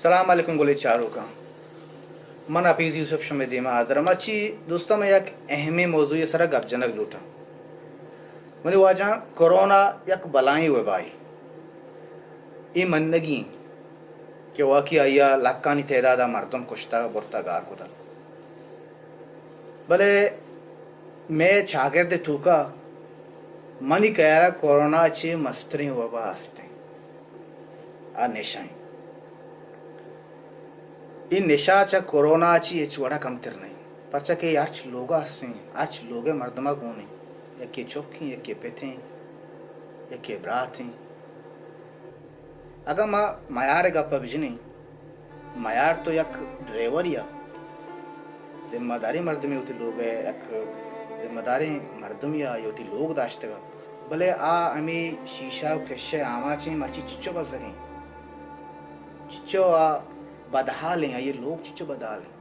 سلام علیکم گلیں چاروکاں، من حفیظ یوسف شمئے دیما حاضر آں۔ مرچی دوستاں، من یک اہمیں موضوعے سرا گپ جنگ لوٹاں۔ منی واجہاں، کرونا یک بلائیں وبائے، اے منگی انت کہ واقعی آئی ء لکھانی تعداد ء مردم کشتگ، برتگ، گار کتگ۔ بلے مئے چاگرد ء توکا منی خیال ء کرونا چہ مستریں وبا است انت، آ نشہ انت۔ اے نشہ چہ کرونا چی ہچ وڑا کمتر نہ انت، پرچا کہ اے ہرچ لوگا است انت، ہرچ لوگئے مردما گون انت، یکے چک انت، یکے پت انت، یکے برات انت۔ اگاں ما میار ء گپ ء بجنیں، میار تو یک ڈرائیورے ء، ذمہ داریں مردمے، وتی لوگ ء یک ذمہ داریں مردمے ء، آئی وتی لوگ داشتگ ء، بلے آ ہمے شیشہ و کش ء آماچیں، مرچی چچو بزگیں، چچو آ بدحالیں، آئی لوگ چچو بدحالیں۔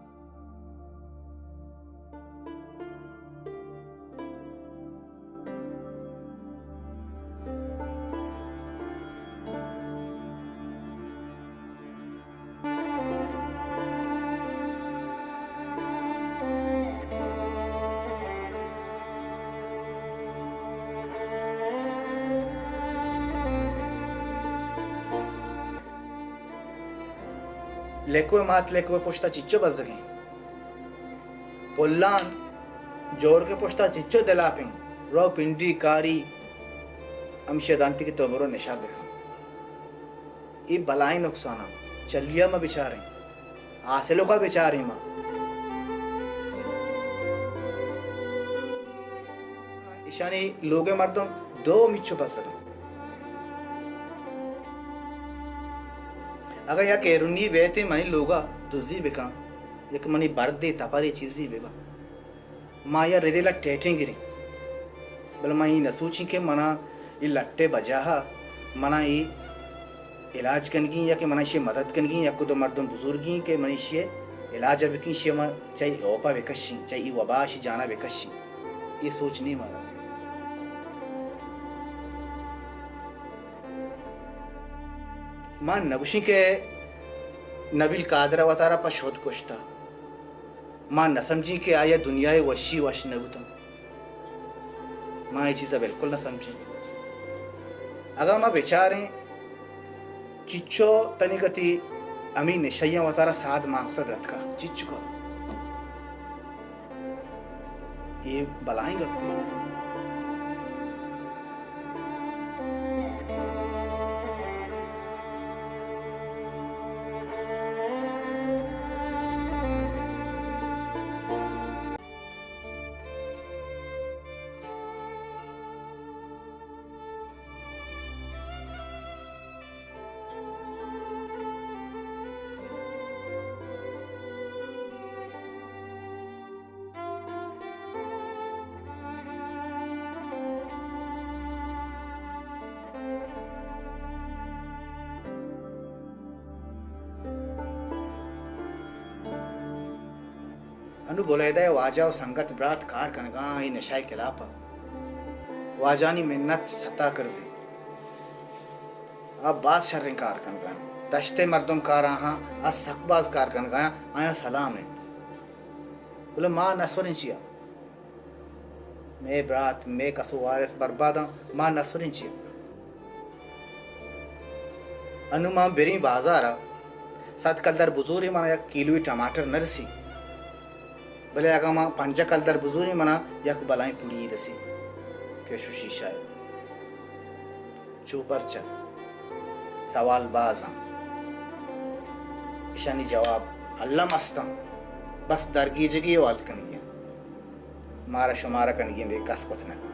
لیکو ء مات لیکو ء پشت ء چچو بزگیں۔ پلان جورک ء پشت ء چچو دلاپیں۔ رو پنڈی کاری ہمشی ء دانتی کہ تو برو نشہ بکن۔ اے بلائیں نقصان ء چلی ء ما بچاریں۔ حاصلوکا بچاریں ما۔ ایشانی لوگ ء مردم دو میچو بزگ انت۔ اگاں یک ایرونی بیت منی لوگا دزی بکن، یک منی بردے تپرے چیزی ببا، ما یا ردے لٹ ٹیٹیں گریں۔ بلے ما ای نہ سوچیں کہ منا ای لٹے بجاہا منا ای علاج کنگی یا کہ من ایشی مدد کنگی، یک دو مردم بزرگی کہ من ایشی علاج بکیں، ایشی ما چاہی اوپا بکشیں، چاہی وبا ایشی جانا بکشیں۔ اے سوچ نہیں مارا۔ ما نگوشیں کہ نبیل قادر وتارا پہ شد کشتا۔ ما نہ سمجھیں کہ آیا دنیا وشی وش نہ بوتاں۔ ما اے چیزا بالکل نہ سمجھیں۔ اگاں ما بچاریں، چچو تنیگتی ہمے نشہیاں وتارا ساد مان کتا درتکا، چچکا؟ اے بلائیں گپے۔ انوں بلیدہ ء واجہ و سنگت برات کار کنگاں اے نشہ ء خلاف ء۔ واجہانی منت ستا کرزی۔ آ باز شریں کار کنگاں۔ دشت ء مردم کار آہاں، آ سک باز کار کنگاں، آیاں سلام انت۔ بلے ما نسریں چیا؟ مئے برات، مئے کس و وارث برباداں، ما نسریں چیا؟ انوں ما بریں بازار ء، صد کلدار بزوریں منا یک کیلوے ٹماٹر نہ رسی، بلے اگاں ما پنجاہ کلدار بزوریں منا یک بلائیں پڑی رسی۔ کش و شیشہ ء چو پرچا؟ سوال باز انت۔ اشانی جواب الم استاں۔ بس درگیجگی و حل کنگی انت۔ مارا شمارا کنگی انت، کس کت نہ کنت۔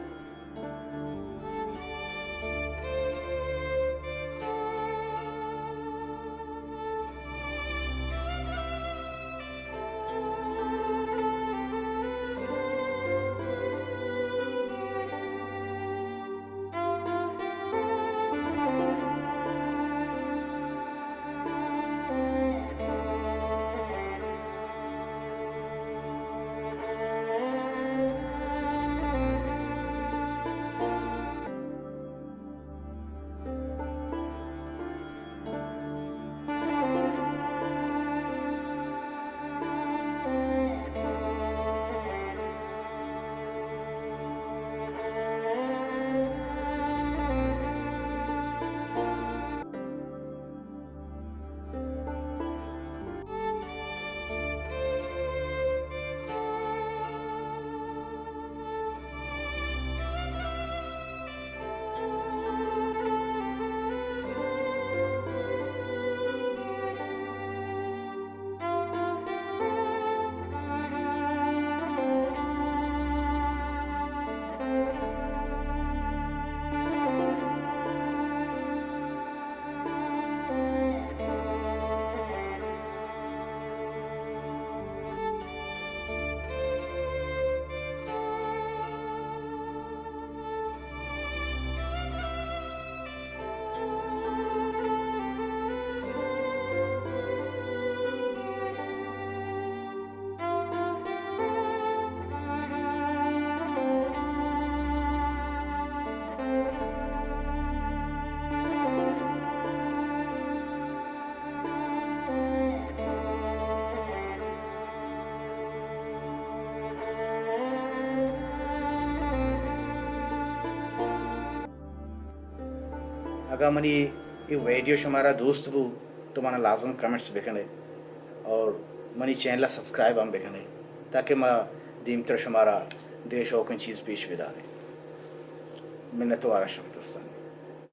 اگاں منی اے ویڈیو شمارا دوست بو تو منا لازم کمنٹس بکنے اور منی چینل سبسکرائب ہم بکنے تاکہ ما دیمتر شمارا دے شوقیں چیز پیش بداریں۔ منتوار شم دوستان۔